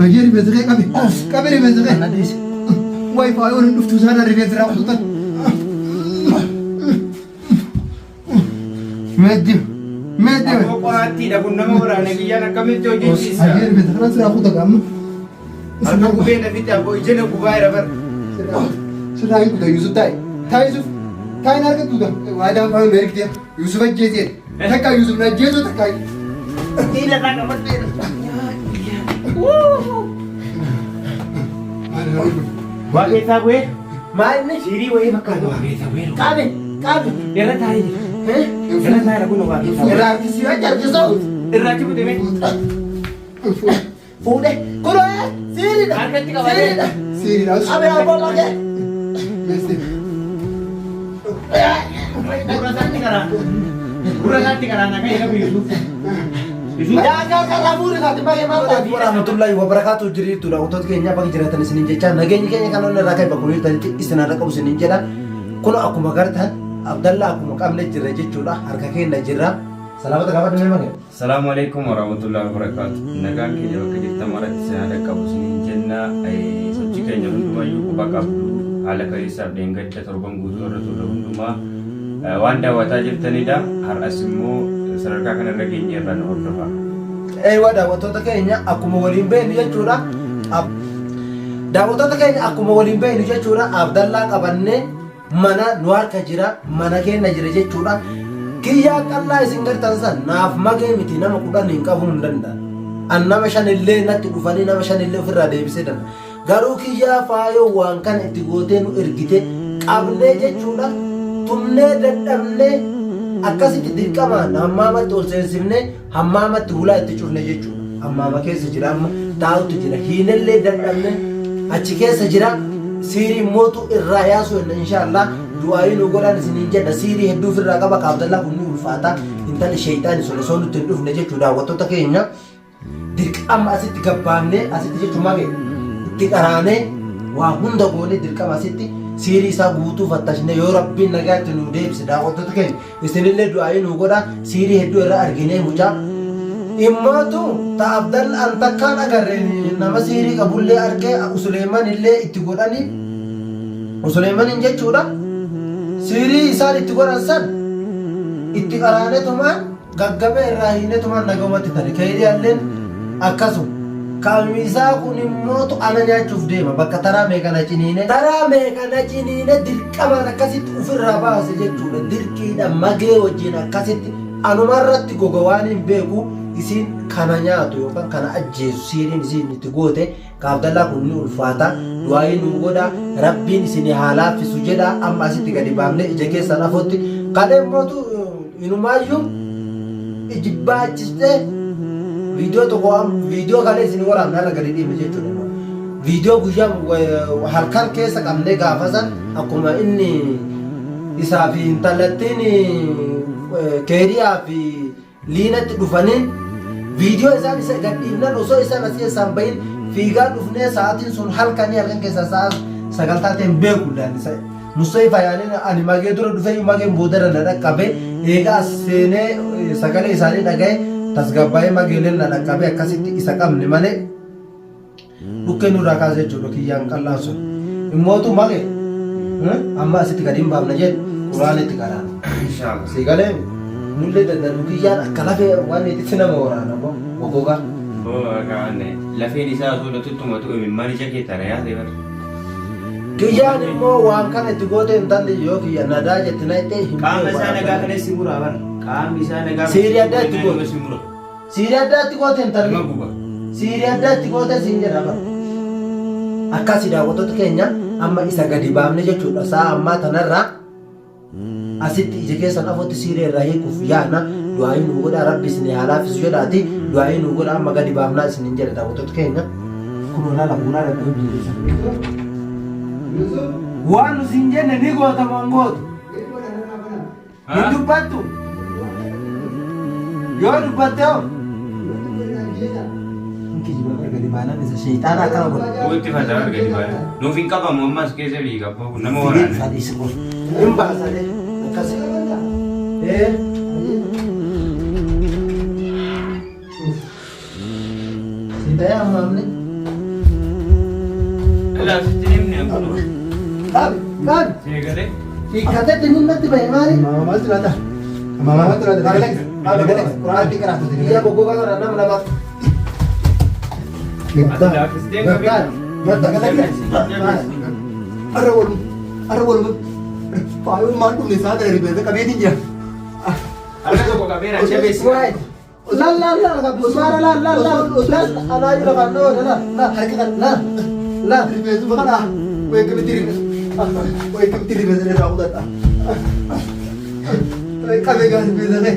Hayyee rifeensa kee qabi. Qabi rifeensa kee. Ana dhiisi. Wayi faayoon hin dhuftu isaan rifeensa irraa kututan. Meetti. Meetti. Aboo qoraattiidha kun nama waraana kiyyaan akkamitti hojjechiisa? Hayyee rifeensa kana sirraa kuta gaamma. Harka gubee na fixe aboo ija na gubaa jira bara. Sirraa hin kuta Yusuf taa'i. Taa'i Yusuf. Taa'i na argattu ta. Waadaan faayoon na ergite. Yusuf ajjeesee. Takka Yusuf na ajjeesuu takka. Miila irraa qabadhee. Waa keessaa bu'ee Maal inni? siirii wayii fakkaata waa keessaa bu'ee. Qabi qabi. Irra taa'ee jira. Irra taa'ee kun waa keessaa bu'ee. Irraa harkisii yoo harkisoo. Irraa achi butee mee? Fuudhe. Kunoo siiriidha. Harkatti qabatee. Siiriidha. Siiriidha. Qabi abbaa maqee. Meessi. Gurra isaatti karaa. Gurra isaatti karaa na ka'e qabu Yusuf. Yusuf. Daagaa karraa fuudhe isaati baay'ee maal taati? Warahmatullahi wabarakatuh jiriirtu daawwattoota keenya bakka jiraatan isiniin jecha nageenyi keenya kan onnee irraa ka'e bakka jirtanitti isin har'a qabu isiniin jedha. Kun akkuma gartan Abdallaa akkuma qabne jirra jechuudha harka keenya jirra. Salaamata gaafadhu mee maqee. Salaamu alaikum warahmatullahi wabarakatuh. Nagaan keenya bakka jirtan maratti isin haa dhaqqabu isiniin jenna. Sochii keenya hundumayyuu quba qabdu haala kaleessaaf dheengadda torban guutuu irra turre hundumaa waan daawwataa jirtanidha. Har'as immoo sadarkaa kanarra geenye irraa nu hordofaa. Eewa daawwattoota keenya akkuma waliin beeknu jechuudha. Daawwattoota keenya akkuma waliin beeknu jechuudha. Abdallaa qabannee mana nu harka jira mana keenya jira jechuudha. Kiyyaa qallaa isin gartan san naaf magee miti nama 10 hin qabuu hin danda'a. An nama 5 illee natti dhufanii nama 5 illee ofirraa deebisee danda'a. Garuu kiyyaa faayoo waan kana itti gootee nu ergite qabnee jechuudha. Tumnee dadhabnee akkasitti dirqamaan hammaamatti ol seensifnee hammaamatti hulaa itti cufne jechuudha. Hammaama keessa jira amma taa'utti jira. Hiinellee dadhabne achi keessa jira. Siirii mootu irraa yaasuu jenna inshaallah. Du'aayii nu godhaan isiniin jedha. Siirii hedduu ofirraa qaba. Kaabdallaa kun ni ulfaata. Intalli sheeyxaani sun osoo nutti hin dhufne jechuudha daawwattoota keenya. Dirqama asitti gabbaannee asitti jechuun mage itti qaraanee waa hunda goonee dirqama asitti siirii isaa guutuu fattashnee yoo rabbiin nagaatti nu deebise daawwattoota keenya isinillee du'aayii nu godha siirii hedduu irra arginee mucaa immootu ta abdal an takkaan agarre nama siirii qabullee argee usuleeman illee itti godhanii usuleemanin jechuudha siirii isaan itti godhan san itti qaraanetumaan Gaggabee irraa hiinetumaan nagahumatti tare. Keeyriyaalleen akkasuma. Kamisaa kun immootu ana nyaachuuf deema. Bakka taraa meeqa na ciniine. Taraa meeqa na ciniine dirqamaan akkasitti ufirraa baase jechuudha. Dirqiidha magee wajjin akkasitti anumarratti goga waan hin beeku isiin kana nyaatu yookaan kana ajjeesu siiriin isiin itti goote Kaabdallaa kun ni ulfaata. Du'aayii nuu godha. Rabbiin isinii haa laaffisu jedha. Amma asitti gadi baafnee ija keessan afotti. Kalee mootu inumaayyuu ijibbaachistee viidiyoo tokko viidiyoo kalee isin waraabne har'a gadi dhiifne jechuudha. Viidiyoo guyyaa halkan keessa qabnee gaafa san akkuma inni isaa fi intalattiin keeriyaa fi Liinatti dhufanii viidiyoo isaan isa gadhiifnan osoo isaan asii keessaan bahin fiigaa dhufnee sa'aatiin sun halkanii halkan keessaa sa'a 9 taatee hin beeku laanisa. Mustafa yaaniin ani magee dura dhufee mageen boodarra na dhaqqabe eega as seenee sagalee isaanii dhaga'e tasgabbaa'ee mageeleen na dhaqqabe akkasitti isa qabne malee Dhukkee nurraa kaase jechuudha kiyyaan qal'aan sun. Immootu maqe amma asitti gadi hin baafna jedhu quraan itti qaraana. Inshallah. Si galee nullee dadhabnu kiyyaan akka lafee waan itti nama waraana gogogaa. Boo kaane lafeen isaa osoo na tuttumatu imimmaan ija kee tana yaate bar. Kiyyaan immoo waan kana itti goote intalli yoo kiyya nadaa jetti na itti hin Qaama isaa nagaa kana si muraa bar. Qaamni isaa nagaa Siirii addaa itti goote. si mura. Siirii addaa itti goote intalli. Nama guba. Siirii addaa itti goote siin jedha bara. Akkasi daawwattoota keenya amma isa gadi baafne jechuudha. Sa'a ammaa tanarraa asitti ija keessan afotti siirii irraa hiikuuf yaana du'aayii nuu godhaa rabbi isin haa laaffisu jedhaati du'aayii nuu godhaa amma gadi baafnaa isiniin jedha daawwattoota keenya. Kun olaala fuulaa dhaqee hojjetu. Waan nu siin jenne ni goota moo hin gootu? Hin dubbattu? Yoo dubbatte hoo? Hin kijiba bar gadi baanaan isa sheeyxaana akkana godha. Itti fataa gadi baana. Nuuf hin qabamu ammas keessa fiiga abbaa kun nama Fidee waraana. dhufaa dhiisi kun. Hin baasale akkasi. Ee. Si ta'ee amma amni. Abdallah sitti himne akkuma. Qabi qabi. Seegalee. Hiikkatee dinni natti bahe maali? Maaltu laata? Maaltu laata? Nagalakis. Nagalakis. Quraanti qaraatu. Biyya goggogaa kana nama lama. Ati laaffistee qabee. Nagalakis. Arra walu. Arra walu. Faayoon maal dhumne isaa kana rifeensa qabeetiin jira. Harka tokko qabeera jabeessi. Waay. Laal laal laal mismaara laal laal laal laal anaa jira kan dhoo laal laal Harka kana. laal laal. Rifeensuma kana. Wayi akkamitti rifeensa. Wayi akkamitti rifeensa irraa kutadha. Qabee gaa rifeensa kee.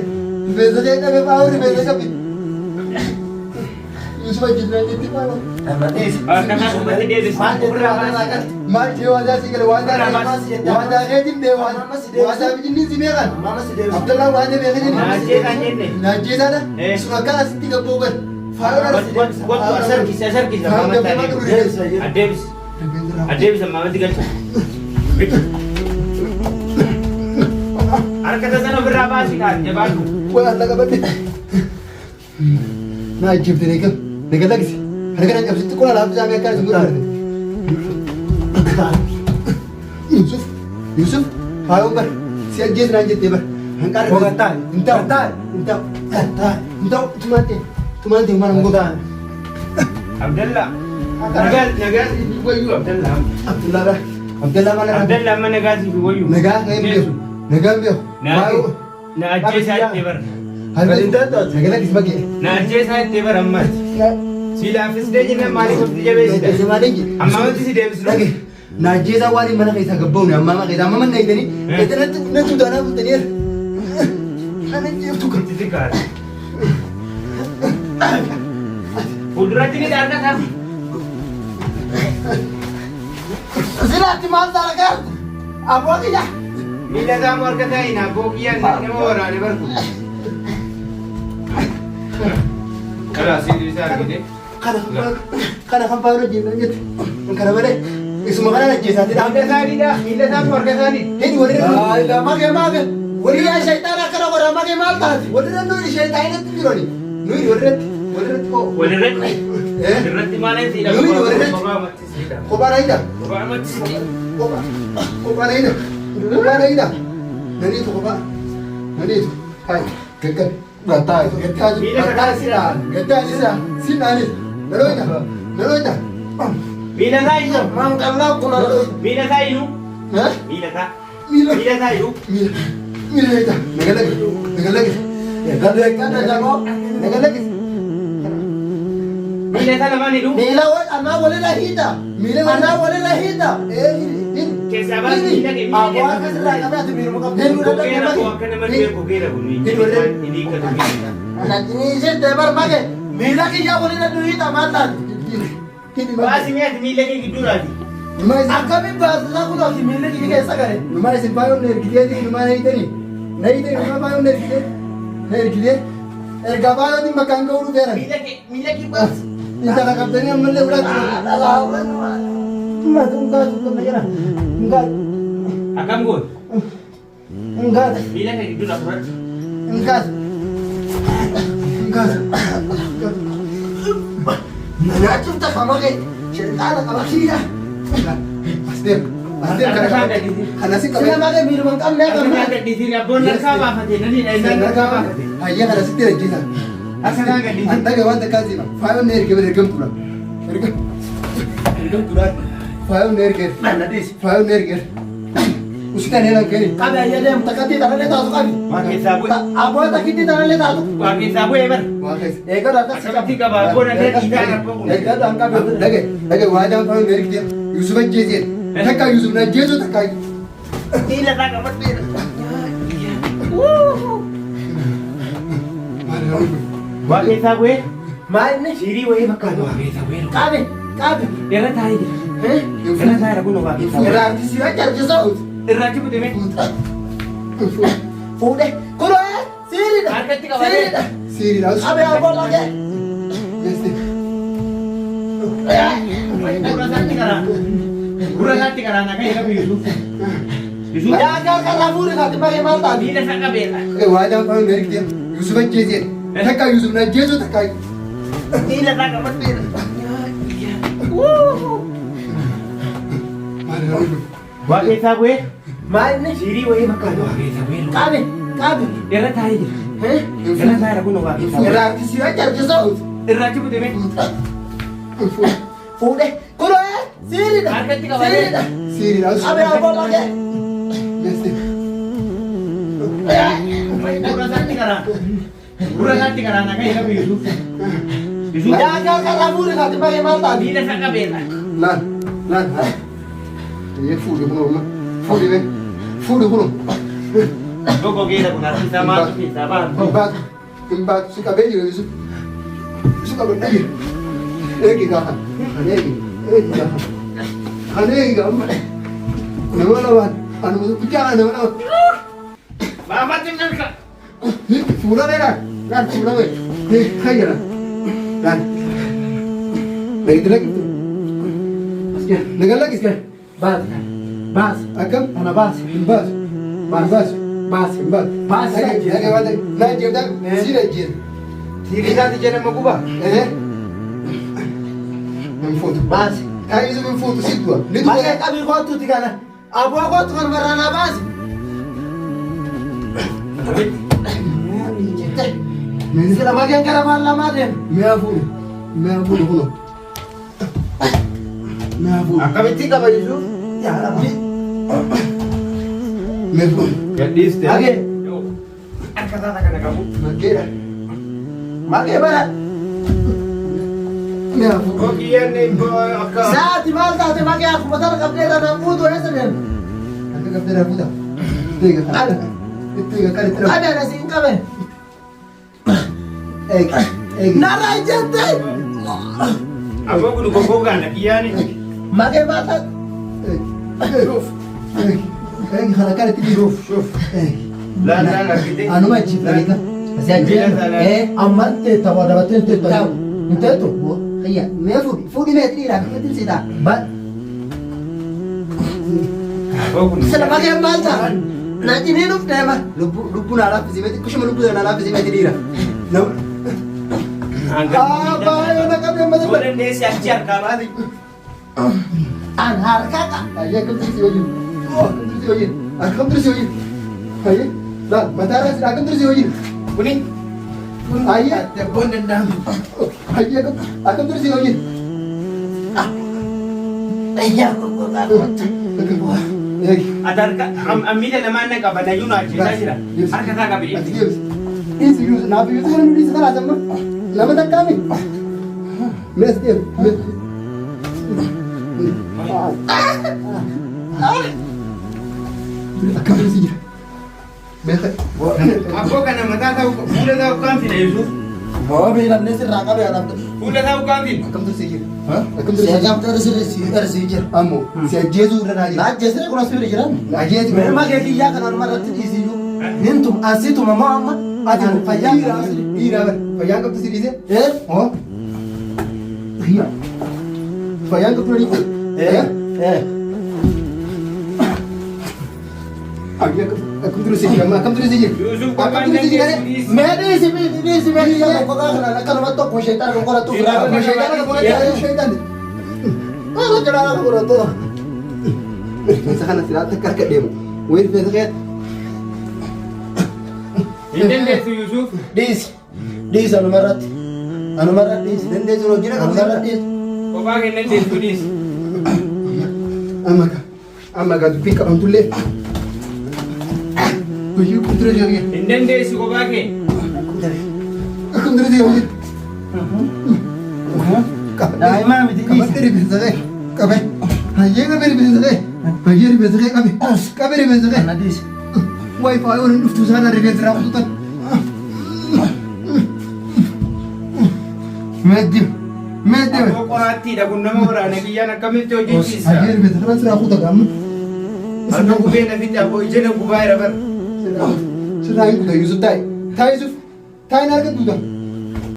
Rifeensa kee qabee faayoo rifeensa qabe. Yusuf ajjeesnaan jetti faayoo. Harka isaa duubatti deebisi. Maal jettee waan irraa qalte? Maal jee waadaa si gale waadaa waadaa keetiin bee waadaa bijinni si beekan. Mama si deebisa. Abdallah waan beekan Na ajjeesaa jenne. Naajjeesaadha. Eh. Sun akka asitti gabboo gal. Faayoo Wattu wattu as harkisi as harkisi Faayoo ammaatti gabboo qabu adeemsi. rifeensa. Adeemsi. Adeemsi ammaatti galcha. Harka isaa sana ofirraa baasii kaan jabaadhu. Waa alla qabadhe. Na ajjeefte neega. Neega lakkisi. Harka na cabsitti qola laaffisaa mee akka isin godhaa. Yusuf Yusuf faayoon bar si ajjees naan jettee bar. Hanqaarri. Hooggantaan. Hin ta'u. Hin ta'u. Hin ta'u. Tumaan ta'e. Tumaan ta'e mana hin Taan. Abdallah. Nagaa nagaa siif wayyuu Abdallah. Abdullah bar. Abdullah mana irraa. Abdallah amma nagaa siif wayyuu. Nagaa kan hin beeku. Nagaa hin beeku. Faayoo. Na ajjeesaa itti bara. Naga lakkisi bakkee. Na ajjeesaa itti bara ammaati. Si laaffistee jennaan maaliif ofitti jabeessita? Ammaatti si deebisnu. Dhage naajjeesaa waan mana keessaa gabbaa'uun ammaa mana keessaa amma manna eeganii eeganatti natti utaanaa bultaniira. Nana jeeftu kan. Itti xiqqaata. Fuulduratti ni harka isaa. Silaatti maal taala gaarte? Abboo kiyya. Miila isaa moo harka isaa hin abboo kiyyaan nama waraane barku. Karaa si isaa argite. Kana kan faana hojjennan jette. Kana malee isuma kana ajjeesaati Miila isaaniidha. Miila isaa moo harka isaanii? Hidhi walirra Laa mage mage. walirra Yaa shayitaana akkana godha mage maal taati? walirra nuyi sheexaanatti jirani. Nuyi walirratti walirratti koo. Walirratti. Walirratti maal siidha? Nuyi walirratti. Kophaa amatti siidha. Kophaa na hidha. Kophaa amatti siidha. Kophaa kophaa na hidha. Kophaa na hidha. Naniitu kophaa. Naniitu. Hai gaggabe. Gattaa. Gattaa jiru. Miila Gattaa isaa. Gattaa jira. Sinaanis. Naloota. Naloota. Miila isaa iyyuu. Maal qallaa kun Miila isaa iyyuu. Ha? Miila isaa. Miila. Miila isaa iyyuu. Miila. Miila hidha. Nagalagis. Nagalagis. Eeggadha jaboo. Nagalagis. Miila isaa lamaan hidhuu. Miila anaa walirra hiita. Miila Anaa walirra hiita. Ee hidhi. Hidhi. Keessaa baas miila kee miila Abboo kee. akkasirraa qabee ati miiluma qabdee nu Gogeera dadhabde koo mage. akka nama dhibee gogeera kun inni hiikkatu miila. Natti bar mage. Miila kiyya walirra nu hiita maal taati? Hidhi. Hidhi. Baasi mi'aati miila kee gidduudhaati. Numaa isin Akkamiin baasisaa kun ati miilli kiyya keessa gale? numaa isin faayoon na ergiteeti numaa na hiitanii. Na hiitanii numaa faayoon na ergitee. Na ergitee. Ergaa faayootiin bakka hin ga'uu dhufeeran. Miila kee miila kee baasi. Intala qabdanii ammallee ulaatti. Akkam goon miila kee gidduudhaa fudhadhu. Hinkaasa. Nyaachifta kamage. Shayitaana qaba kiyya. As deema. As deema kana qabadhe. Kana si Sila qabee. mage miiluma hin qabne Harka akka isaa gadhiisiin abboon harkaa baafate nani dha isaan harkaa baafate. Hayya kana sitti rajjisa. Harka isaa gadhiisiin. An dhaga waan takkaa siima. Faayoon na erge ergamtuudha. Ergamtuudha. Faayoon na erge. Faayoon na erge. Usitaan heelan keeni. Qabi ayya deemu takkatti tanallee taatu qabi. Waa keessaa bu'e. Abboo takkitti tanallee taatu. Waa keessaa bu'e bara. Waa keessa. Eeggadha akkas Akkamitti qaba abboon adda dhiisaa abboo kun. Eeggadha an qabi. Dhage dhage waadaan faayoon na ergite. Yusuf ajjeeseen. Takka Yusuf na ajjeesuu takka. Miila isaa qabadheera. Waa keessaa bu'e. Maa inni? Siirii wayii fakkaatu waa keessaa bu'e. Qabi qabi. Irra taa'ee jira. Irra taa'eera kun waa keessaa bu'e. Irraa artisii yoo jarjisoo. Irraa achi butee mee. Fuudhe. Kunoo siiriidha. Harkatti qabatee. Siiriidha. Siiriidha. Qabi abboo mage. Geesse. Gurra isaatti karaa. Gurra isaatti karaa na ka'e qabu Yusuf. Yusuf. Yaa akka harkarraa fuudhe taate mage maal taati? Miila isaa qabeera. Waadaan faayoon na ergite. Yusuf ajjeeseen. Takka Yusuf na ajjeesuu takka. Miila isaa qabadheera. Waa keessaa bu'ee Maa inni? siirii wayii fakkaatu waa keessaa bu'ee. Qabe qabe. Irra taa'ee jira. Irra taa'eera kun waa keessaa bu'ee. Irraa harkisii achi harkisoo. Irraa achi butee mee? Fuudhe. Kunoo siiriidha. Harkatti qabatee. Siiriidha. Siiriidha. Qabe abbaa maqee. Gurra isaatti karaa. Gurra isaatti karaa na ka'e qabu Yuusuf. Yuusuf. Yaa yaa karaa fuudhe kaati baay'ee maal taati? Miila isaa qabeera. Laal laal. Ayyee fuudhi kunoo amma. Fuudhi mee. Fuudhi kunoo. Goggogeera kun harki isaa maaltu keessaa ba'a? Hin baatu. Hin baatu. Si qabee jira Yusuf. Si qabadhee jira. Eegi gaafa. Kan eegi. Eegi gaafa. Kan eegi gaafa. Nama lamaan. Anuma guddaa nama lama. Baafatti harka. Fuula mee laal. Laal fuula mee. Kan jira. Laal. Nagdi lakkiftu. Naga lakkiftu. Baasi. Baasi. Akkam? Kana baasi. Hin baasu. Hin baasu. Baasi. Hin baasu. Baasi. Nage waan ta'e. Na ajjeeftaa? Siin ajjeefta. Siirii isaati jedhama guba. Hin fuutu. Baasi. Taa'ee hin fuutu si du'a. Ni du'a. Maqee qabii kootuuti kana. Abbaa kootu kan barraanaa baasi. Sila maqeen gara maal lamaa deema. Mi'a fuudhu. Mi'a fuudhu kunoo. Mi'a fuudhu. Akkamitti qaba Yusuf? Yaa Rabbi. Mi'a fuudhu. Gadhiiste. Maqee. Harka isaa kana qabu. Maggeedha. Maqee bara. Mi'a fuudhu. Kiyyaan akka. Saati maal taate maqee akkuma tana qabdee irra na fuutu eessa deema? Harka qabdee na fuuta. Itti eega kana. Itti eega kan itti Qabe ana siin qabe. Eegi. Eegi. Narraa ijjette. Aboo kun goggogaadha kiyyaan. Maqee maal taate? Eegi. Eegi kana kan itti dhiiruuf. Eegi. Laal laal argite. Anuma ajjeefta. Si ajjeesu. Amma teetta waa dabattee hin teettu. Hin teettu. Hayya. Mi'a fuudhi. Fuudhi mee dhiiraa akkamitti si ta'a? Ba. Aboo kun. Sila maqeen maal ta'a? Na ciniinuuf deema. Lubbuu lubbuu naa laaffisii meeti kushuma lubbuu naa laaffisii meeti dhiira. Baay'ee na qabee amma Yoo dandeesse achi harkaa baasi. An harka qa. Ayyee akkam tursi wajjin. Akkam tursi wajjin. Akkam tursi wajjin. Ayyee laal mataa irraa akkam tursi wajjin. Kuni. Ayyee Dabboon danda'amu. ayyee akkam tursi wajjin. Ayyaa goggogaa kootu. Eegi. Ati harka miila lamaan na qaba nayyuu na ajjeesaa jira. Harka isaa qabe. Ati deebisi. Dhiisi yuusu naaf yuusu kana nu dhiisi kalaas amma. Lama takkaami. Mees deebi. Mees. Akkam tursi jira. Meeqa. Aboo kana mataa ta'u fuula ta'u kaamfina Yusuf. Boo miilanni sirraa qabee adamte. Fuula ta'u kaamfina. Akkam tursi jira. Akkam tursi Si jira. ajjeesu sirri si ersii jira. Ammoo si ajjeesuu irra naa Na jira. ajjeesine kun as bira jiran. Na ajjeesu. Mee maqee kiyyaa kanaan irratti dhiisiyyuu. Nin tum asii tuma moo amma Ati ati fayyaa dhiira dhiira bara fayyaan qabdu si dhiise. Eh? Hoo? Dhiira. Fayyaan qabdu na dhiise. Eh? Eh? Ayyee akkam ture si jira amma akkam ture si jira. Yusuf Akkam ture si jira. Mee dhiisi dhiisi mee kiyyaa goggogaa kanaan akkanumatti tokko sheexana konkolaatuu biraa. Akkuma shayitaana kan godhatu shayitaan. Maal akkanaa konkolaatuu? Rifeensa kana silaa takka harka deemu. Wayii rifeensa kee Hin dandeessu Yusuf. Dhiisi. Dhiisi anumarratti. Anumarratti dhiisi. dandeessu hojii na qabdu. Anumarratti dhiisi. Kophaa kee hin dandeessu dhiisi. Amma gaa amma gaa dubbiin qabamtullee. Hojii akkam ture jira. Hin dandeessu kophaa kee. Akkam ture jira. Daa'imaa miti dhiisi. Qabadhe rifeensa kee qabe. Hayyee qabe rifeensa kee. Hayyee rifeensa kee qabe. Qabe rifeensa kee. Ana dhiisi. Wayi faayoon hin dhuftu isaan rifeensa irraa kututan. Meeddima. Meeddima. Aboo qoraattiidha kun nama waraana kiyyaan akkamitti hojjechiisa? Hayyee rifeensa kana sirraa kuta gaamma. Harka gubee na fixe aboo ija na gubaa jira bara. Sirraa hin kuta Yusuf taa'i. Taa'i Yusuf. Taa'i na argattu ta.